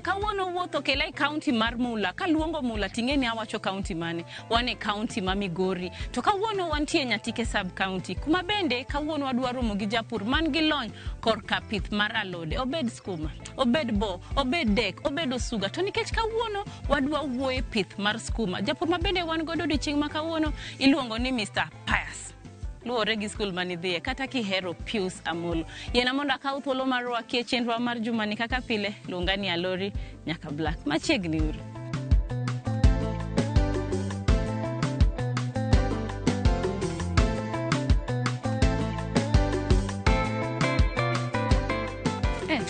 Kawuono wuoth okela e kaunti mar Mula. Kaluongo Mula ting'e ni awacho kaunti mane? Wan e kaunti ma Migori. To kawuono wantie Nyatike sub county, kuma bende kawuono wadwa romo gi japur man gi lony korka pith mar alode. Obed skuma, obed bo, obed dek, obed osuga. To nikech kawuono wadwa wuoye pith mar skuma, japur ma bende wan godo odiochieng' ma kawuono iluongo ni Mr. Pius. Luwore gi skul mane idhiye kata kihero Pius Amolo. Yiena mondo akaw thuolo mar rwaki e chenrowa mar jumani kaka pile, luonga ni Alori nyaka Black. Machiegni uru.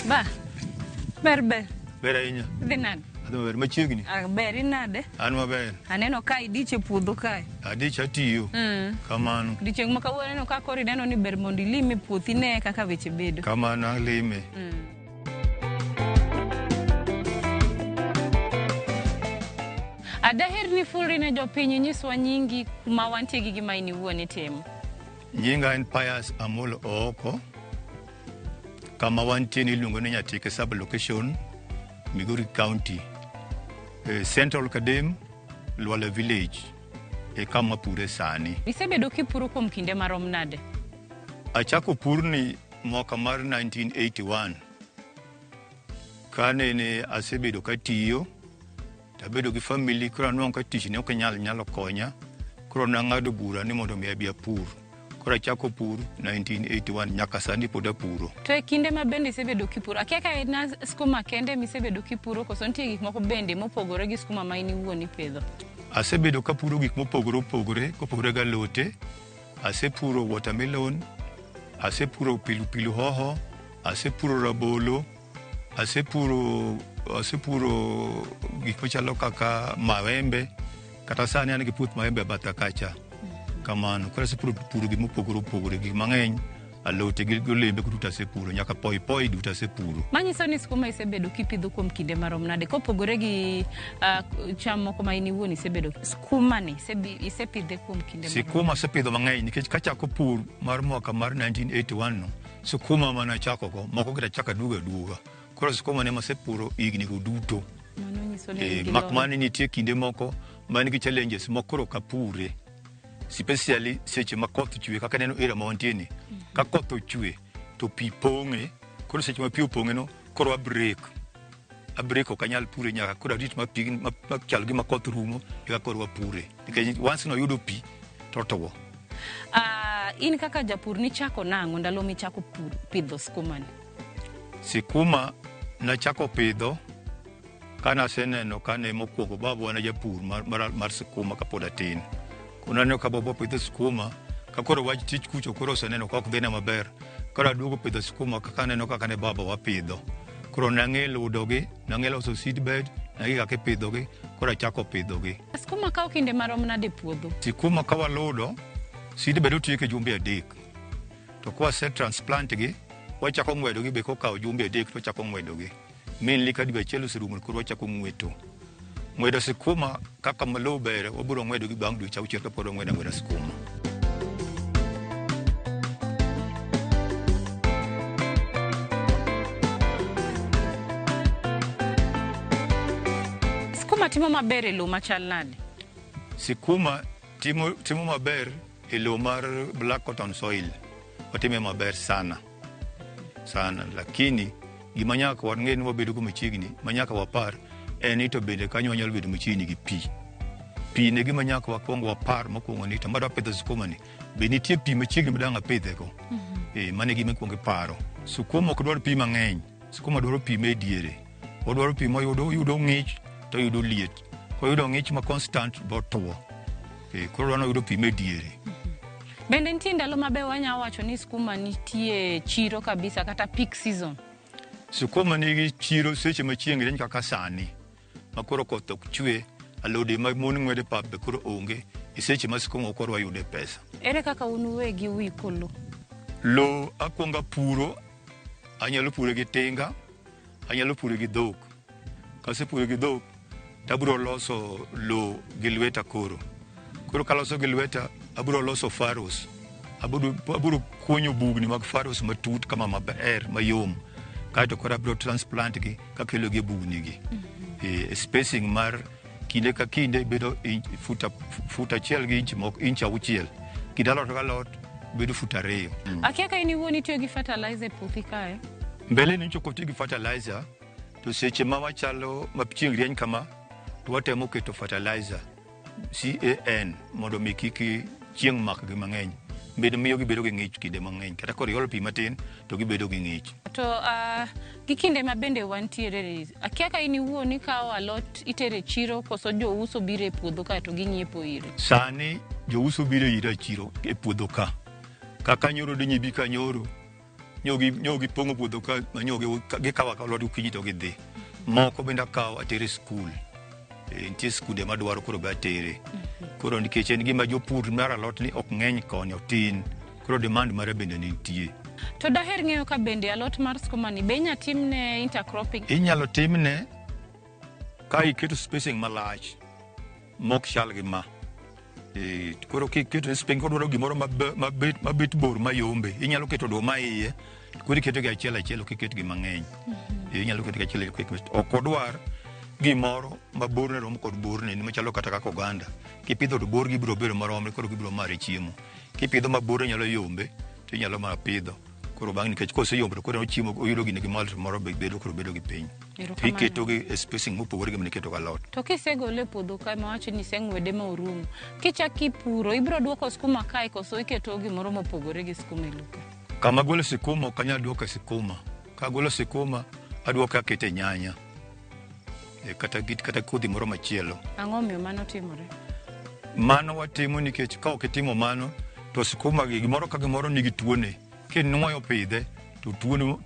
Ba. Ber ber. Ber ahinya. Idhi nade? Adhi maber machiegni. Ah, ber inade? An maber. Aneno ka idich e puodho kae. Adich atiyo. Kamano. Odiochieng' ma kawuono aneno ka koro ineno ni ber mondo ilim e puothi ine kaka weche bedo. Kamano alime. Adaher ni fulri ne jopiny inyiswa nyingi kuma wantie gi gima in iwuon itimo. Nyinga en Pius Amolo Ooko. Kama wantie ni iluongo ni Nyatike sub location, Migori County. Central Kadem, Lwala Village e kama apure sani. Isebedo kipuro kuom kinde marom nade? Achako purni mwaka mar 1981. Kanene asebedo katiyo, tabedo gi family, koro anwang'o ka tich ne ok nyal nyalo konya. Koro nang'ado bura ni mondo mi abi apur. Koro achako pur 1981 nyaka sani pod apuro. To e kinde ma bende isebedo kipuro, akia ka en skuma kende misebedo kipuro koso nitie gik moko bende mopogore gi skuma ma in iwuon ipidho? Asebedo kapuro gik mopogore opogore, kopogore gi alote. Asepuro watermelon, asepuro pilupilu hoho, asepuro rabolo, asepuro gik machalo kaka maembe, kata sani an gi puoth maembe e batha kacha. Kamano, koro asepuro puro gik mopogore opogore, gik mang'eny, alote gi olembe duto asepuro, nyaka poi poi duto asepuro. Manyiso ni skuma isebedo kipidho kuom kinde marom nade kopogore gi cham moko ma in iwuon isebedo skuma ni isepidhe kuom kinde marom? Sikuma asepidho mang'eny nikech kachako pur mar mwaka mar 1981 no, sikuma mana achako go, moko kata achako aduogo aduoga. Koro sikuma ne masepuro higni go duto. Mano nyiso ni in gi Mak lony. mana nitie kinde moko man gi challenges moko koro ok apure. Especially seche ma koth chwe kaka neno area ma wantie ni. Ka koth ochwe to pi pong'e, koro seche ma pi opong'e no koro a break. A break ok anyal pure nyaka koro arit ma pi ma chal gima koth rumo eka koro wapure. Nikech once noyudo pi to otuo. In kaka japur nichako nang'o ndalo michako pur pidho skuma ni? Sikuma nachako pidho kane aseneno kane mokwongo babwa ne japur mar sikuma kapod atin. Koro naneno ka babwa pidho sikuma, ka koro wach tich kucho koro oseneno ka ok dhine maber. Koro aduogo pidho sikuma kaka aneno kaka ne baba wa pidho. Koro nang'e ludogi, nang'e loso seedbed, nang'e kaka ipidhogi, koro achako pidhogi. Sikuma kawo kinde marom nade e puodho? Sikuma ka waludo, seedbed otieko e jumbe 3. To ka wase transplant gi, wachako ng'wedogi be kokawo jumbe 3 to wachako ng'wedogi. Mainly ka dwe achiel oserumo koro wachako ng'weto. Ng'wedo sikuma kaka lowo ber, wabiro ng'wedo gi bang' dweche 6 kapod wang'wedo ang'weda sikuma. Sikuma timo maber e lowo machal nade? Sikuma timo maber e lowo mar black cotton soil. Otime maber sana. Sana, lakini gima nyaka wang'e ni wabedo go machiegni, ma nyaka wapar en ni to bende kanyo wanyalo bedo machiegni gi pi. Pi ne gima nyaka wakwong wapar mokwongo ni to madwa pidho sukuma ni, be nitie pi machiegni ma dang' apidhe go? Mano e gima ikwongo iparo. Sukuma ok dwar pi mang'eny, sukuma dwaro pi ma e diere. Odwaro pi moyudo oyudo ng'ich to oyudo liet. Koyudo ng'ich ma constant botuo. Koro odwaro ni oyudo pi ma e diere. Bende nitie ndalo ma be wanyalo wacho ni sukuma nitie chiro kabisa kata peak season? Sukuma nigi chiro seche ma chieng' rieny kaka sani, ma koro koth ok chwe, alode ma mon ng'wedo e pap be koro onge, e seche ma sukuma koro wayude pesa. Ere kaka un uwegi uiko lo? Lo akwongo apuro, anyalo pure gi tinga, anyalo pure gi dhok. Kasepure gi dhok, tabiro loso lo gi lweta koro. Koro kaloso gi lweta, abiro loso faros. Abiro kunyo bugni mag faros matut kama maber, mayom. Kaeto koro abiro transplant gi kakelo gi e bugni gi. E spacing mar kinde ka kinde bedo fut achiel gi inch moko inch auchiel. Kind alot ka alot bedo fut 2. Akia ka in iwuon itiyo gi fertilizer e puothi kae. Mbele ni nyocha ok oti gi fertilizer, to seche ma wachalo ma chieng' rieny kama, to watemo keto fertilizer CAN mondo mi kik chieng' makgi mang'eny. Bende miyo gibedo gi ng'ich kinde mang'eny. Kata koro iolo pi matin, to gibedo gi ng'ich. To gi kinde ma bende wantiere ni, akia ka in iwuon ikawo alot itere chiro koso jouso biro e puodho kae to ging'iepo iri. Sani jouso biro ira e chiro e puodho ka. Kaka nyoro dinyi bi ka nyoro, nyo gipong'o puodho ka, ma nyo gikawo akawa alot gokinyi to gidhi. Moko bende akawo atere skul. Nitie skunde madwaro koro be atere. Koro nikech en gima jopur mar alot ni ok ng'eny koni, otin. Koro demand mare bende nitie. To daher ng'eyo ka bende alot mar skuma ni be inya timne intercropping? Inyalo timne ka iketo spacing malach mok chal gi ma. Koro kiketo spacing kodwaro gimoro mabet bor mayombe, inyalo keto oduma iye, koro iketo gi achiel achiel, ok iket gi mang'eny. Inyalo keto gi achiel achiel, ok odwar gimoro ma borne rom kod borne, machalo kata kaka oganda. Kipidho to borgi biro bedo maromre, koro gibiro mare chiemo. Kipidho ma borne nyalo yombe, to inyalo mana pidho. Koro bang' nikech koseyombo to koro chiemo oyudo gine gi malo to moro be bedo koro bedo gi piny. Erokamano. Iketo gi e spacing mopogore gi maniketo ga alot. To kisegole e puodho kae mawacho ni iseng'wede ma orumo, kichak ipuro, ibiro duoko skuma kae koso iketo gimoro mopogore gi skuma e lowo ka? Kama agolo sikuma ok anyal duoko e sikuma. Ka agolo sikuma, aduoke akete nyanya. Kata kodhi moro machielo. Ang'o omiyo mano timore? Mano watimo nikech ka ok itimo mano, to sikuma gi gimoro ka gimoro nigi tuone. Kinuoyo pidhe, to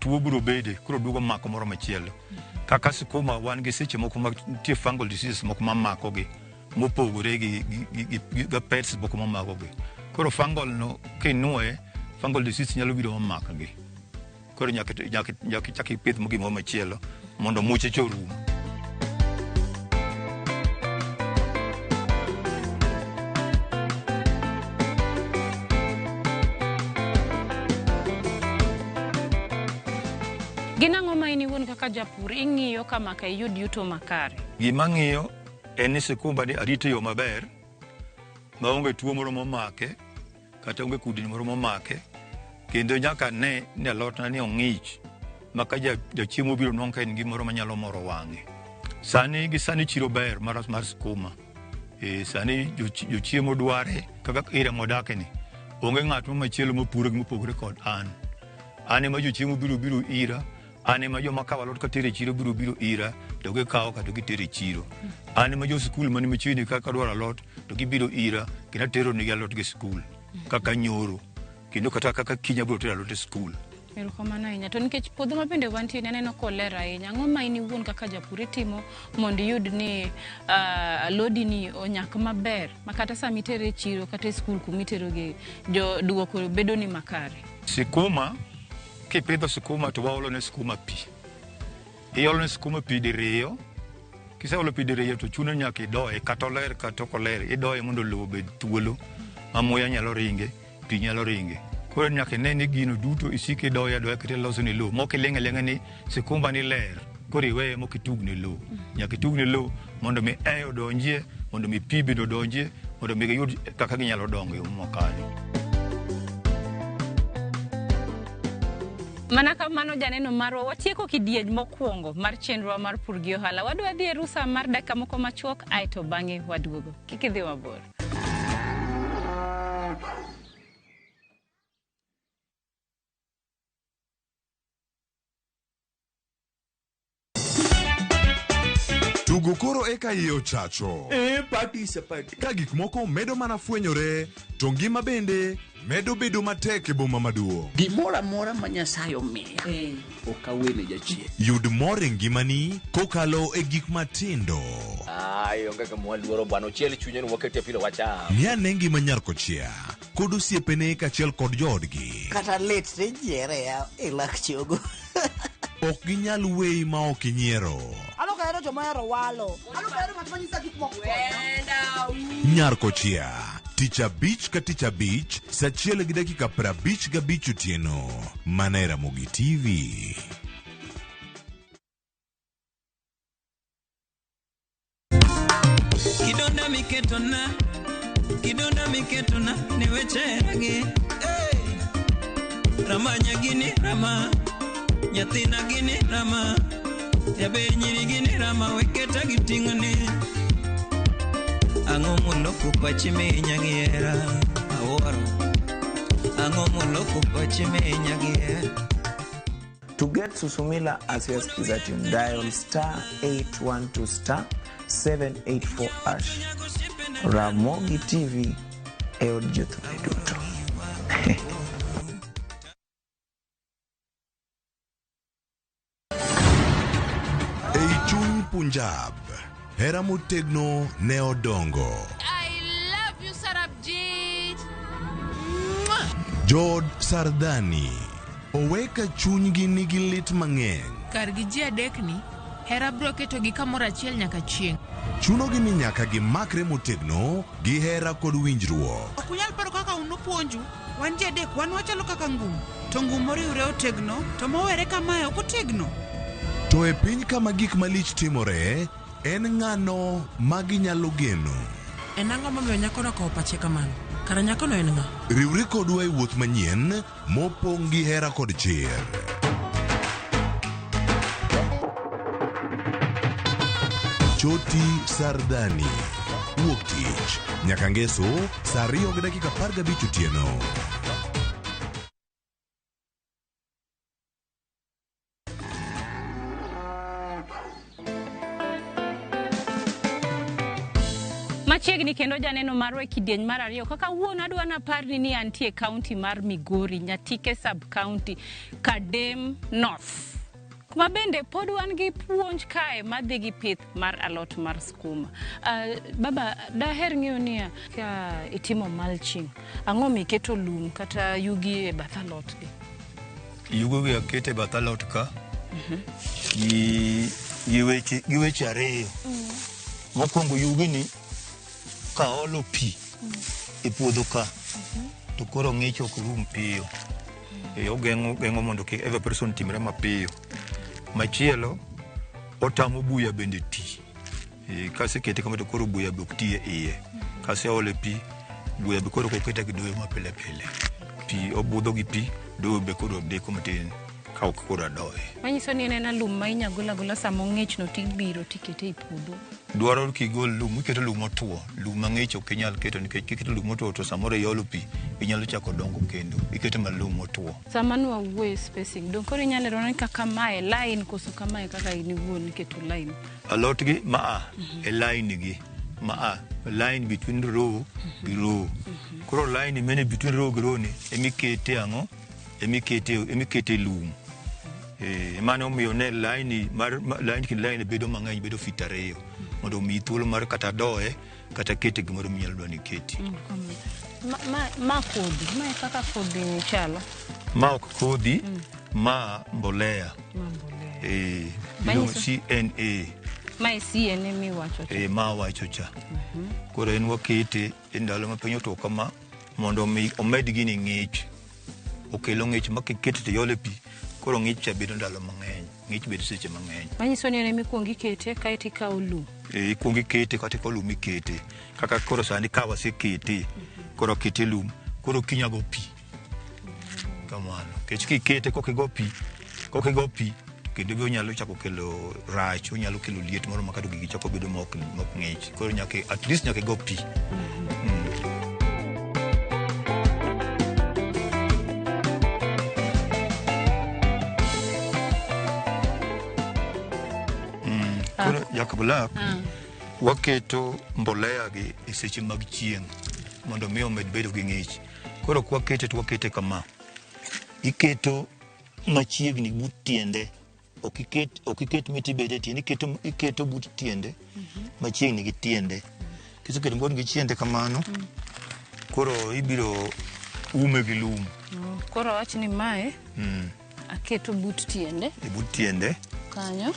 tuo biro bede, koro duogo mako moro machielo. Kaka sikuma wan gi seche moko ma nitie fungal diseases moko mamakogi, mopogore gi pests moko mamakogi. Koro fungal no kinuoye, fungal disease nyalo biro mamakogi. Koro nyaka ichak ipidh gimoro machielo mondo muche cha orum. Gin ang'o ma in iwuon kaka japur ing'iyo kama ka iyud yuto makare? Gima ang'iyo en ni sikumba ni arito e yo maber, maonge tuo moro momake, kata onge kudni moro momake, kendo nyaka ane ni alotna ni ong'ich, ma ka jachiemo obiro nwang' ka en gimoro manyalo moro wang'e. Sani gi sani chiro ber mar sikuma. Sani jochiemo dware kaka area mwadake ni. Onge ng'at mo machielo mopuro gi mopogore kod an. An ema jochiemo biro biro ira, an ema joma kawo alot katero e chiro biro biro ira, to gikawo kato gitero e chiro. An ema jo sikul mani machiegni ka dwaro alot, to gibiro ira, kendo atero negi alot gi sikul, kaka nyoro, kendo kata kaka kiny abiro tero alot e sikul. Erokamano ahinya. To nikech puodho ma bende wantie ni aneno koler ahinya, ang'o ma in iwuon kaka japur itimo mondo iyud ni alodi ni onyak maber, ma kata sama itere e chiro kata e sikul kuma iterogi, jo duoko bedo ni makare? Sikuma, kipidho sikuma to waolo ne sikuma pi. Iolo ne sikuma pi diriyo, kiseolo pi diriyo to chuno nyaka idoye, kata oler kata ok oler, idoye mondo lowo obed thuolo ma muya nyalo ringe, pi nyalo ringe. Koro nyaka ine ni gino duto isiko idoye adoya kata iloso ne lowo, mok iling' aling'a ni sikumba ni ler, koro iweye mok itugne lowo. Nyaka itugne lowo mondo mi e odonjie, mondo mi pi bende odonjie, mondo mi giyud kaka ginyalo dongo e yo makare. Mana kamano janeno marwa, watieko kidieny mokwongo mar chenrowa mar pur gi ohala. Wadwa dhi e rusa mar dakika moko machuok, aeto bang'e waduogo. Kik idhi mabor. Tugo koro eka iye ochacho. Party is a party. Ka gik moko medo mana fwenyore, to ngima bende medo bedo matek e boma maduong'. Gimoro amora ma Nyasaye omiya, ok awene jachien. Yud mor e ngimani kokalo e gik matindo. Ai, onge gima waluoro bwana, ochiel chunye ni wakete pilo wacham. Ng'i ane ngima nyar kochia kod osiepene kaachiel kod joodgi. Kata lit tijiere ya e lak chogo. Ok ginyal weyi ma ok inyiero. An ok ahero joma ohero walo. An ok ahero ng'at ma nyisa gik moko. Nyar kochia, tich abich ka tich abich, saa achiel gi dakika 55 otieno, mana e Ramogi TV. Kidonda miketona, kidonda miketona ni wecheragi. Hey! Ramanya gini rama, nyathina gini rama, jaber nyiri gini rama, weketa gi ting'ni. Ang'o moloko pachi minya gi hera awuoro. Ang'o moloko pachi minya gi hera. To get Susumila as your Skiza tune, dial star 812 star 784 hash. Ramogi TV e od jothumbe duto. Ei chuny Punjab, hera motegno ne odongo. I love you, Sarabjit. Jood Sardani owe ka chunygi nigi lit mang'eny. Kargi ji adekni, hera biro ketogi kamoro achiel nyaka chieng'. Chunogi ni nyaka gimakre motegno gi hera kod winjruok. Ok unyal paro kaka un upuonju. Wan ji adek, wan wachalo kaka ngum. To ngum moriwre otegno, to mowere kamae ok otegno. To e piny kama gik malich timore, en ng'ano ma ginyalo geno? En ang'o momiyo nyakono okawo pache kamano? Kara nyakono en ng'a? Riwri kodwa e wuoth manyien mopong' gi hera kod chir. Choti Sardani. Wuok tich nyaka ngeso saa 2:15 otieno. Machiegni kendo janeno marwa e kidieny mar ariyo kaka wuon adwa naparni ni antie kaunti mar Migori, Nyatike sub county, Kadem North, kuma bende pod wan gi puonj kae madhi gi pith mar alot mar skuma. Baba, daher ng'eyo niya, ka itimo mulching, ang'o miketo lum kata yugi e bath alot gi? Yugo gi akete e bath alot ka gi weche ariyo. Mokwongo yugi ni kaolo pi e puodho ka to koro ng'ich ok rum piyo. Ogeng'o mondo kik evaporation timre mapiyo. Machielo, otamo buya bende ti. Kasekete kama to koro buya be ok ti e iye. Kaseole pi, buya be koro ok oketa gi doyo mapile pile. Pi obudho gi pi, doyo be koro deko matin ka ok koro adoye. Manyiso ni en ena lum ma inya golo agola sama ong'ich no tibiro tikete e puodho. Dwaro kigol lum, iketo lum motwo. Lum mang'ich ok inyal keto nikech kiketo lum motwo to samoro iolo pi, inyalo chako dongo kendo. Iketo mana lum motwo. Sama nwawuoye spacing, dong koro inyalo lerona ni kaka mae line koso kamae kaka in iwuon iketo line. Alot gi maa e line gi maa line between row gi row. Koro line mene between row gi row ni emikete ang'o? Emikete lum. Mano omiyo ne line mar line kind line bedo mang'eny, bedo feet 2 mondo omiyi thuolo mar kata doye kata kete gimoro minyalo dwa ni iketi. Ma kodhi, ma e kaka kodhi ni chalo. Ma ok kodhi, ma mbolea. Ma mbolea. Iluongo CNA. Ma e CNA miwacho cha. Ma wacho cha. Koro en wakete e ndalo ma piny otwo kama mondo mi omed gini ng'ich. Okelo ng'ich ma kikete to iole pi, koro ng'ich cha bedo ndalo mang'eny. Ng'ich bedo seche mang'eny. Manyiso ni en ema ikuongo ikete kaeto ikawo lum. Ikuongo ikete kata ikawo lum ikete. Kaka koro sani ka wasekete, koro akete lum, koro kinyago pi. Kamano. Nikech kikete kokigo pi, kendo be onyalo chako kelo rach, onyalo kelo liet moro ma kata gigi chako bedo ma ok ng'ich. Koro nyaka at least nyaka igo pi. Koro Jack Black, waketo mbolea gi e seche mag chieng' mondo mi omed bedo gi ng'ich. Koro kwakete to wakete kama. Iketo machiegni but tiende. Ok iket miti bede e tiende, iketo but tiende machiegni gi tiende. Kiseketo but gi tiende kamano, koro ibiro ume gi lum. Koro awach ni mae aketo but tiende. E but tiende. Kanyo.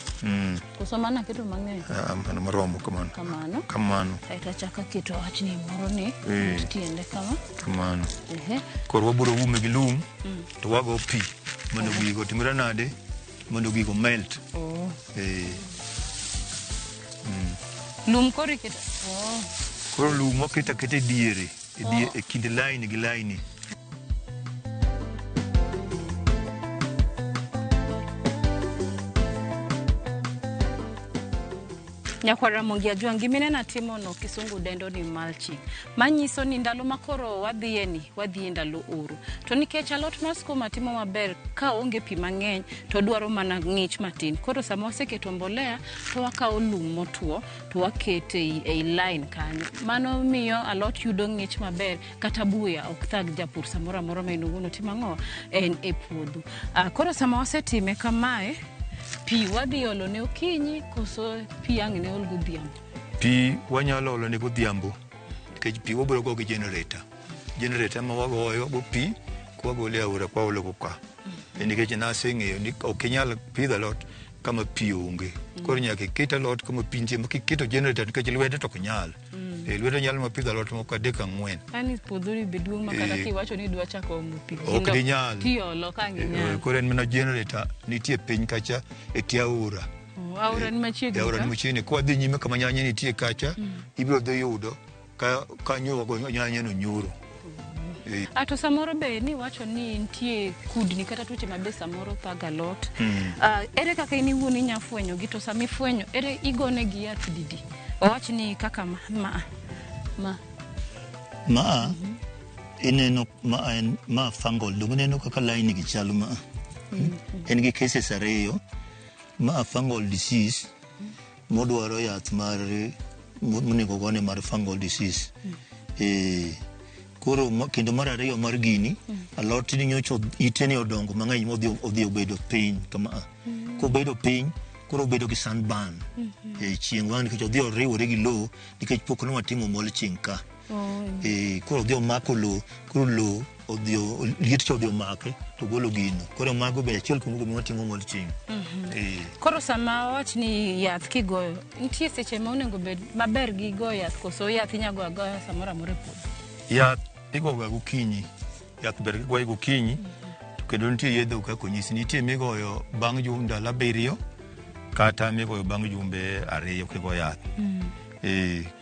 Koso mano aketo mang'eny. Mano maromo kamano. Kamano. Kamano. Kaeto achako aketo awach ni moro ni but tiende kama. Kamano. Koro wabiro ume gi lum to wago pi mondo gigo otimre nade? Mondo gigo melt. Lum koro iketo. Oh. Koro lum waketo aketa e diere, e kind line gi line. Nyakwar Ramogi Ajwang', gimineno atimono kisungu dendo ni mulching. Manyiso ni ndalo ma koro wadhiye ni, wadhi e ndalo oro. To nikech alot mar skuma timo maber ka onge pi mang'eny to dwaro mana ng'ich matin. Koro sama waseketo mbolea to wakawo lum motwo to waketo ei line kanyo. Mano miyo alot yudo ng'ich maber kata buya ok thag japur samoro amora ma en owuon otimo ang'o? En e puodho. Koro sama wasetime kamae, pi wadhi olo ne okinyi koso pi ang' ne ol godhiambo? Pi wanyalo olo ne godhiambo nikech pi wabiro go gi generator. Generator ma wagoyo go pi kwagolo e aora kwaolo go ka. Nikech naseng'eyo ni ok inyal pidho alot kama pi onge. Koro nyaka iket alot kama pi nitie ma kiketo generator nikech lwedo to ok nyal. Lwedo nyalo ma pidho alot moko 3 4. Ani puodho ni be duong' ma kata kiwacho ni idwa chako omo pi. Ok dinyal. Tiolo ka ang' inyal. Koro en mana generator nitie piny kacha e tie aora. Aora ni machiegni. Aora ni machiegni. Kwa dhi nyime kama nyanya nitie kacha, ibiro dhi yudo ka kanyo wago nyanya no nyoro. To samoro be ni wacho ni nitie kudni kata tuoche ma be samoro thago alot. Ere kaka in iwuon inya fwenyo gi to sama ifwenyo ere igone gi yath didi? Owach ni kaka ma. Ma ineno ma en ma fungal. Donge ineno kaka line gi chalo ma. En gi cases 2. Ma fungal disease modwaro yath mar monego gone mar fungal disease. Koro kendo mar ariyo mar gini, alot ni nyocha ite ni odongo mang'eny modhi odhi obedo piny kama. Kobedo piny, koro obedo gi sunburn. Chieng' wang' nikech odhi oriwore gi lowo nikech pok ne watimo mulching ka. Koro odhi omako lowo, koro lowo odhi liet cha odhi omake to golo gino. Koro mago be achiel kuom gigo watimo mulching. Koro sama wawach ni yath kigoyo, nitie seche ma onego bed maber gi goyo yath koso yath inya goyo agoya samoro amora e puodho? Yath igoga gokinyi. Yath ber kigoyo gokinyi. To kendo nitie yedhe kaka onyisi. Nitie migoyo bang' ndalo 7 kata migoyo bang' jumbe 2 kigo yath.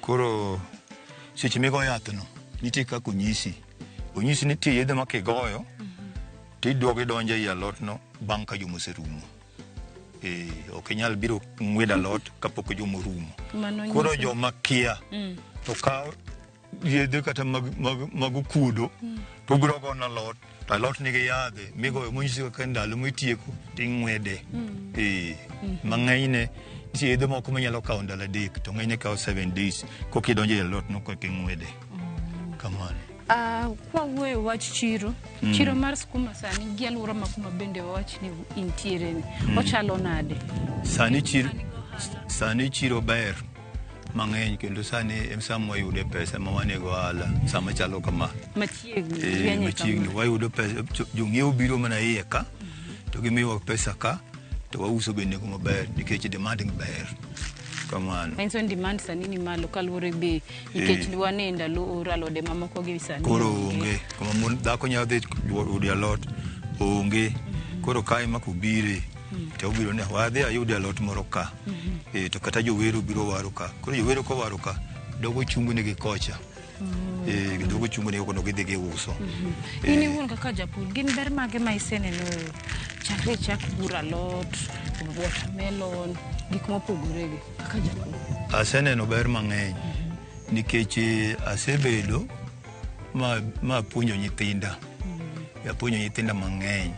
Koro seche migoyo yath no nitie kaka onyisi. Onyisi ni nitie yedhe ma kigoyo tiduogo idonjo ei alot no bang' ka juma oserumo. Ok inyal biro ng'wedo alot kapok juma orumo. Koro joma kia to kawo yedhe kata mag okuodo to biro gono alot to alot nigi yadhe migoyo monyisi kaka ndalo mitieko ting'wede. Mang'enyne nitie yedhe moko manyalo kawo ndalo 3 to ng'enyne kawo 7 days koka idonjo e alot no koka ing'wede. Kamano. Kwa wuoyo wach chiro, chiro mar skuma sani gi alwora ma kuma bende wawach ni intiere ni, ochalo nade? Sani chiro ber mang'eny kendo sani en sama wayude pesa ma wan go ohala sama chalo kama. Machiegni. Machiegni wayudo pesa, jong'iewo biro mana iye ka to gimiyowa pesa ka to wauso be nengo maber nikech demand ni ber. Kamano. Manyiso ni demand sani ni malo kaluwore be nikech wan e ndalo oro alode mamoko gi sani. Koro onge. Kama mon dhako nyalo dhi yudo alot onge. Koro kae ma kobire to obiro ni wadhi ayud alot moro ka. To kata jowero biro waro ka. Koro jowero kowaro ka dogo chungo negi kocha. Dogo chungo negi kono gidhi giuso. In iwuon kaka japur, gin ber mage ma iseneno chakre chak pur alot, watermelon, gik mopogore gi kaka japur? Aseneno ber mang'eny nikech asebedo ma puonjo nyithinda. Apuonjo nyithinda mang'eny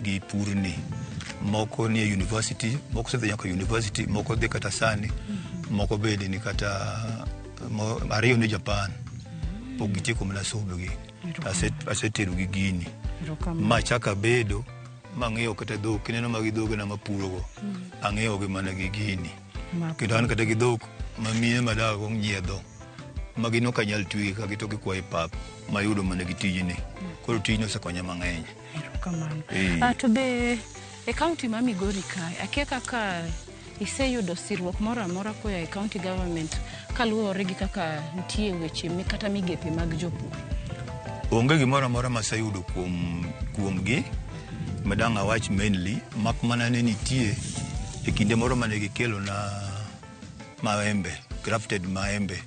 gi purni. Moko nie university, moko osedhi nyaka university, moko dhi kata sani, moko bende ni kata 2 ni Japan. Pok gitieko mana sombgi. Asetero gi gini. Ma chaka bedo mang'eyo kata dhok, ineno magi dhogena mapurogo. Ang'eyo gi mana gi gini. Kendo an kata gi dhok ma mine madago nyiedho. Magi nok anyal twegi ka gito gikwayo e pap mayudo mana gi tijni. Koro tijni osekonya mang'eny. Erokamano. To be e kaunti ma Migori kae, akia kaka iseyudo sirruok moro amora koa e county government kaluwore gi kaka nitie weche kata migepe mag jopur? Onge gimoro amora maseyudo kuomgi madang' awach mainly, mak mana ne nitie e kinde moro mane gikelo na maembe. grafted maembe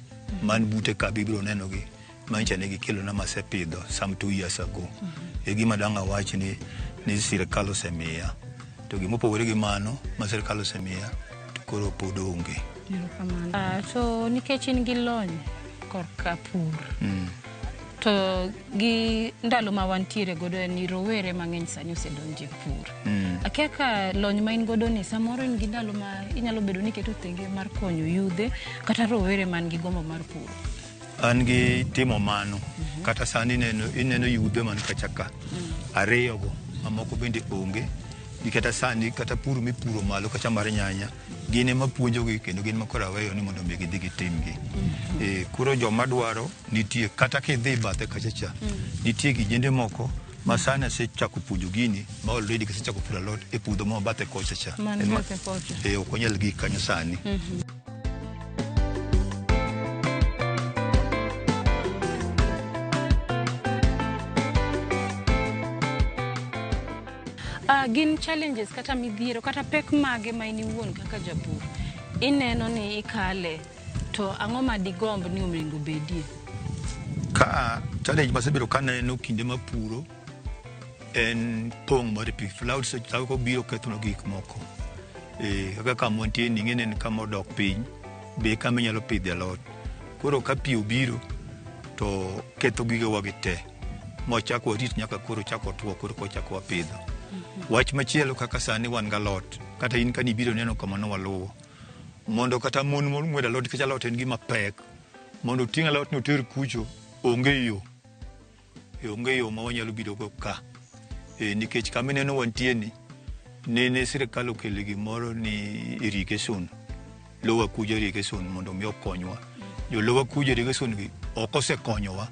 man bute ka bibiro nenogi manyicha ne gikelona masepidho some 2 years ago. E gima dang' awach ni sirikal osemiya. To gimopogore gi mano ma sirikal osemiya to koro pod onge. Erokamano. To nikech in gi lony korka pur, to gi ndalo ma wantiere godo en ni rowere mang'eny sani osedonjo e pur. Akia ka lony ma in godo ni samoro in gi ndalo ma inyalo bedo ni iketo thenge mar konyo yudhe kata rowere man gi gombo mar puro. An gi timo mano. Kata sani ineno yudhe man kacha ka ariyo go, mamoko bende onge. Gi kata sani kata pur mipuro malo kacha mar nyanya, gin ema puonjogi kendo gin ma koro aweyo ni mondo mi gidhi gitimgi. Koro joma dwaro nitie. Kata kidhi bathe kacha cha, nitie kijende moko ma sani asechako puonjo gini, ma already gisechako puro alot e puodho ma bathe kocha cha. Man bathe kocha. Ok wanyal gik kanyo sani. Gin challenges kata midhiero kata pek mage ma in iwuon kaka japur ineno ni ikale, to ang'o ma digomb ni onego bedie? Ka challenge masebedo kaneno kinde mapuro en pong' mar pi. Flood seche kobiro kethonwa gik moko. Kaka kama wantie ni ing'e ni en kama odok piny be kama inyalo pidhe alot. Koro ka pi obiro to ketho gigewa gi te mwachak warit nyaka koro chak otuo koro kochak wapidho. Wach machielo, kaka sani wan galot, kata in kanibiro neno kama ne waluwo mondo kata mon mong'wedo alot, nikech alot en gima pek mondo oting' alot ni oter kucho, onge yo. Onge yo ma wanyalo biro go ka. Nikech kama ineno wantie ni nene sirikal okelo gimoro ni irrigation, Lower Kuja irrigation, mondo mi okonywa. Jo Lower Kuja irrigation gi ok osekonyowa.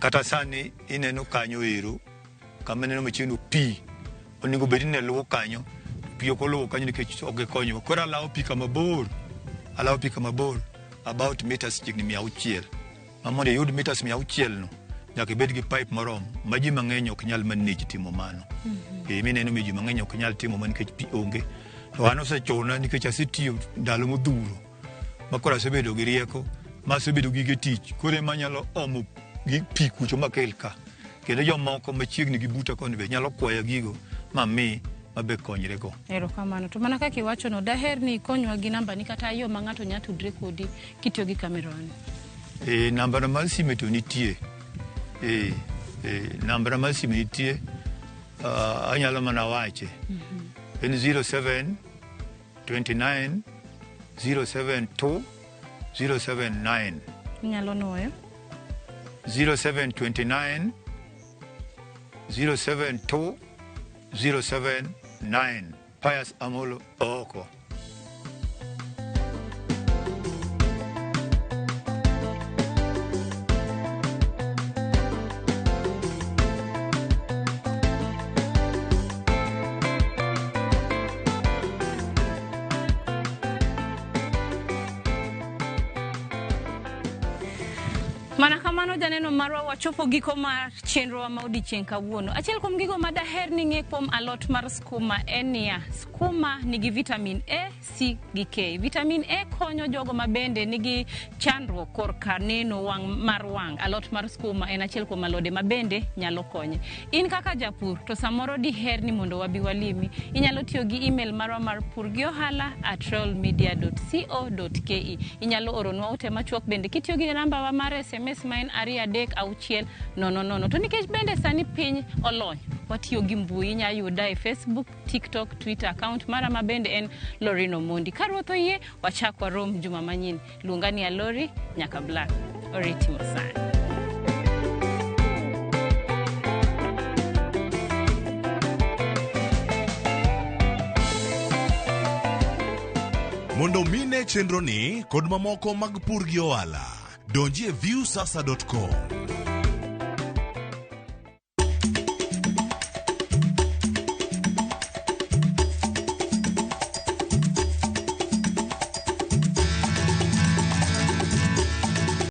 Kata sani ineno kanyo ero kama ineno machiegni, pi onego bed ni ne luwo kanyo, pi ok oluwo kanyo nikech ok gikonyowa. Koro alawo pi kama bor, alawo pi kama bor about meters chiegni 600, ma mondo iyud meters 600 no nyaka ibed gi pipe moromo ma ji mang'eny ok nyal manage timo mano. Mineno mi ji mang'eny ok nyal timo mano nikech pi onge. To an osechuna nikech asetiyo ndalo modhuro ma koro asebedo gi rieko ma asebedo gige tich, koro ema anyalo omo gi pi kucho makel ka, kendo jomoko machiegni gi buta koni be nyalo kwaya gigo ma mi mabe konyre go. Erokamano. To mana kaka iwachono, daher ni ikonywa gi nambani kata yo ma ng'ato nyalo tudre kodi kitiyo gi kamerani. Nambana mar sime to nitie. Nambana mar sime nitie. Anyalo mana wache. En 07 29 072 079. Inyalo nuoyo? 07 29 072 079. Pius Amolo Ooko. Mana kamano, janeno marwa, wachopo giko mar chenrowa ma odiechieng' kawuono. Achiel kuom gigo ma daher ni ng'e kuom alot mar skuma en niya, skuma nigi vitamin A, C gi K. Vitamin A konyo jogo ma bende nigi chandruok korka neno wang' mar wang'. Alot mar skuma en achiel kuom alode ma bende nyalo konye. In kaka japur to samoro diher ni mondo wabi walimi, inyalo tiyo gi email marwa mar pur gi ohala @royalmedia.co.ke. Inyalo oronwa ote machuok bende kitiyo gi namba wa mar SMS ma en 23600. To nikech bende sani piny olony, watiyo gi mbui, inya yuda e Facebook, TikTok, Twitter account mara ma bende en Lorino Mondi. Ka Ruoth oyie, wachak warom juma manyien. Luonga ni Alori nyaka Black. Oriti masani. Mondo mine chenro ni kod mamoko mag pur gi ohala, donji e viusasa.com.